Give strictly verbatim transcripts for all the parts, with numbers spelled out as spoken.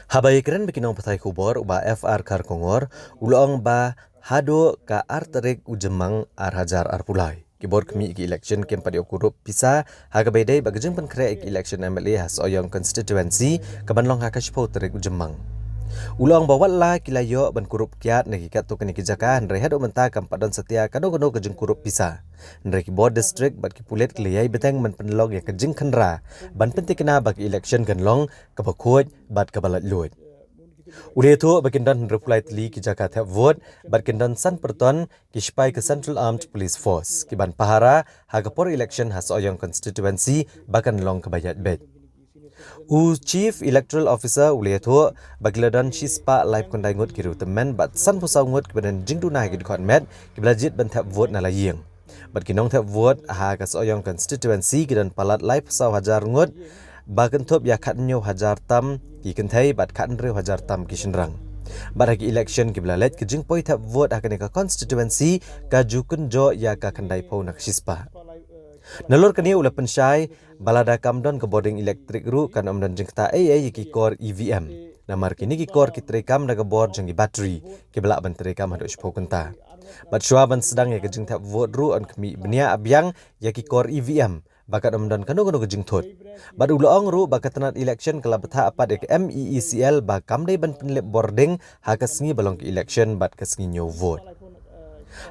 Haba ïakren bad ki nongpathai khubor, u Bah F R Kharkongor u la ong ba haduh ka ar tarik u Jymmang ar hajar arphew lai, ki bor khmih ki election kim pat ïoh kurup pisa, ha kaba ïadei bad ka jingpynkhreh ïa ki election M L A ha Sohiong constituency, kaban long ha ka shiphew tarik u Jymmang. U la ong ba wat la ki la ïoh ban kurup kiad na ki katto katne ki jaka, hynrei haduh mynta kam pat don satia kano kano ka jingkurup pisa. Hynrei ki bor district bad ki pulit ki la ïai bteng ban pynlong ïa ka jingkhynra ban pynthikna ba ka election kan long kaba khuid bad kaba laitluid. U la ïathuh ba kin don hynriewphew lai tylli ki jaka thep vote bad kin don san pyrton ki sipai ka Central Armed Police Force kiban pahara ha ka por election ha Sohiong constituency ba kan long kaba ïaid beit. U Chief Electoral Officer u la ïathuh ba ki la don shispah laiphew khyndai ngut ki riewtymmen bad sanphew saw ngut kiba don jingduna ha ki dkhot met kiba la jied ban thep vote na la ïing. Bad ki nongthep vote ha ka Sohiong constituency ki don palat laiphew saw hajar ngut, ba kynthup ïa khathynñiew hajar tam ki kynthei bad khathynriew hajar tam ki shynrang. Bad ha ki election kiba la leit, ka jingpoi thep vote ha kane ka constituency ka ju kynjoh ïa ka khyndaiphew na ka shispah. Nalor kane u la pynshai ba lada kam don ka bording elektrik ruh kan ym don jingktah ei ei ïa ki kor E V M. Namar kine ki kor ki treikam da ka bor jong ki battery kiba lah ban treikam haduh shiphew kynta. Bad shuwa ban sdang ïa ka jingthep vote ruh yn khmih bniah biang ïa ki kor E V M ba kan ym don kano kano ka jingthut. Bad u la ong ruh ba ka tnat election ka la bthah pat ïa ka M E E C L ba kam dei ban pynlip bording ha ka sngi ba long ka election bad ka sngi ñiew vote.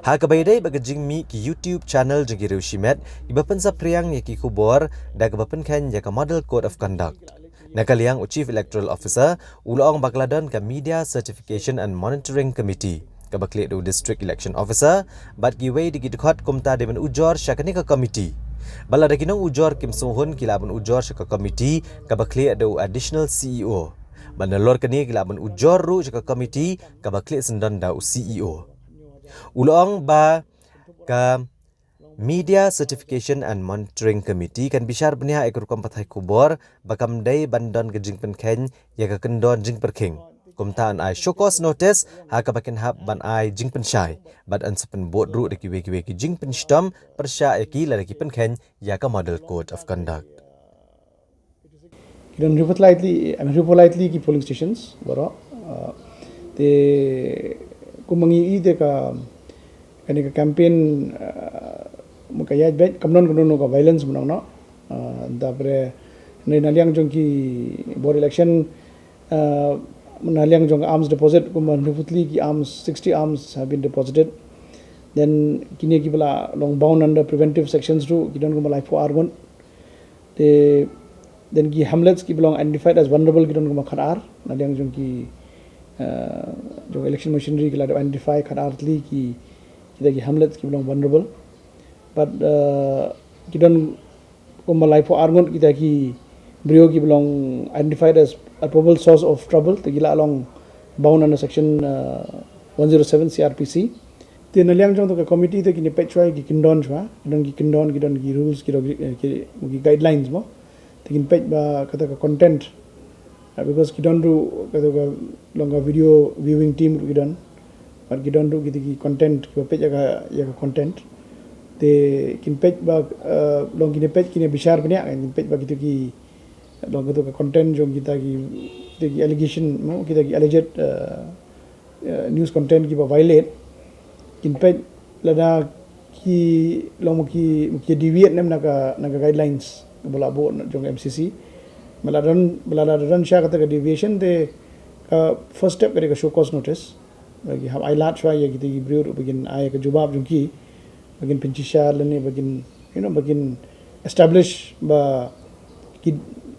Ha kaba ïadei bad ka jingmih ki YouTube channel jong ki riew shimet kiba pynsaphriang ïa ki khubor da kaba pynkheiñ ïa ka Model Code of Conduct, na ka liang u Chief Electoral Officer u la ong ba ka la don ka Media Certification and Monitoring Committee kaba khlieh da u District Election Officer bad kiwei de ki dkhot kumta dei ban ujor sha kane ka committee. Bad lada ki nongujor kim sngewhun, ki lah ban ujor sha ka committee kaba khlieh da u Additional C E O. Bad nalor kane ki lah ban ujor ruh sha ka committee kaba khlieh syndon da u C E O. U la ong ba ka Media Certification and Monitoring Committee kan bishar bniah ïa ka rukom pathai khubor ba kam dei ban don ka jingpynkheiñ ïa ka kyndon jingpyrkhing. Kumta yn ai show cause notice ha kaba kin hap ban ai jingpynshai bad yn sa pynbud ruh da kiwei kiwei ki jingpynshitom pyrshah ïa ki lada ki pynkheiñ ïa ka Model Code of Conduct. Ki don hynriewphew lai tylli, em, hynriewphew lai tylli ki polling stations baroh. Uh, te kum ma ngi ïohi te ka, kane ka campaign, uh, ma ka ïaid beit kam don kano kano ka violence mynno. Uh, tapre na liang jong ki bor election, uh, na liang jong arms deposit kum ma hynriewphew tylli ki arms, sixty arms have been deposited. Then kine kiba la long bound under preventive sections ruh ki don kum ma laiphew ar ngut. Te, then ki hamlets kiba long identified as vulnerable ki don kum ma khatar, na liang jong ki, uh, jong election machinery ki la identify khatar tylli ki, kita ki hamlets kiba long vulnerable. But, uh, ki don kum ma laiphew ar ngut kita ki briew kiba long identified as a probable source of trouble, te ki la long bound under section, uh, one zero seven C R P C. Te na liang jong kata ka committee te kin peit shuwa ki kyndon shuwa, ki don ki kyndon, ki don ki rules, ki don ki, eh, ki, ki guidelines mo. Te kin peit ba kata ka content. Ah, because ki don ruh kata ka long ka video viewing team ruh ki don. Bad ki don ruh kita ki content, kiba peit ïa ka, ïa ka content. Te kin peit ba, eh, long kin peit, kin bishar bniah, kin peit ba kita ki, long kata ka content jong kita ki, kita ki allegation mo, kita ki alleged, eh, uh, news content kiba violate, kin peit lada ki long ki, ki deviate ne em na ka, na ka guidelines ba la buh jong M C C. Ba lada don, ba lada don sha kata ka deviation te ka first step ka dei ka show cause notice. Ba ki hap ai lad shuwa ïa kita ki briew ruh ba kin ai ka jubab jong ki. Ba kin pynshisha lane ba kin, you know, ba kin establish ba ki,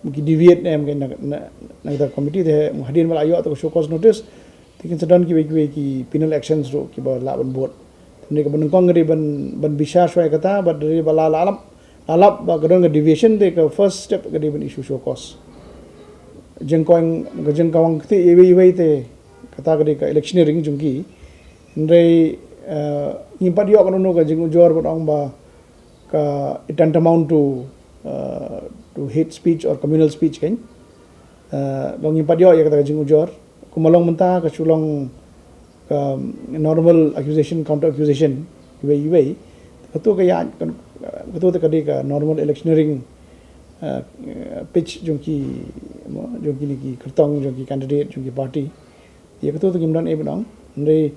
ki deviate ne em na, na, na kata ka committee te hadien ba la ïoh kata ka show cause notice. Te kin sa don kiwei kiwei ki penal actions ruh kiba lah ban bud. Te kaba nyngkong ka dei ban, ban bishar shuwa ïa kata, bad ka dei ba la, la lap, la lap ba ka don ka deviation te ka first step ka dei ban issue show cause. Jingkawang, ka jingkawang kti iwei iwei te kata ka dei ka electioneering jong ki. Hynrei, eh, ngim pat ïoh kano kano ka jingujor ban ong ba ka, it tantamount to, uh, to hate speech or communal speech kan. Uh, long ngim pat ïoh ïa kata ka jingujor. Kumba long mynta ka shu long ka normal accusation, counter accusation, iwei iwei. Kato ka ïa, kato ka dei ka normal electioneering, uh, pitch jong ki, mo, jong kine ki kyrtong, jong ki candidate, jong ki party. Ïa kato te ngim don ei ban ong. Hynrei,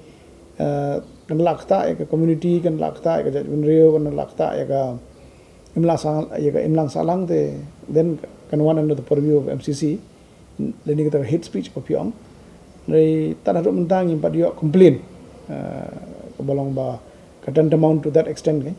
uh, kan lah ktah ïa ka community, kan lah ktah ïa ka jaitbynriew, kan lah ktah ïa ka imlang sah, ïa ka imlang sahlang te, then kan wan under the purview of M C C. Lane kata ka hate speech ba phi ong. Hynrei tad haduh mynta ngim pat ïoh complain, uh, kaba long ba ka tantamount to that extent, ke.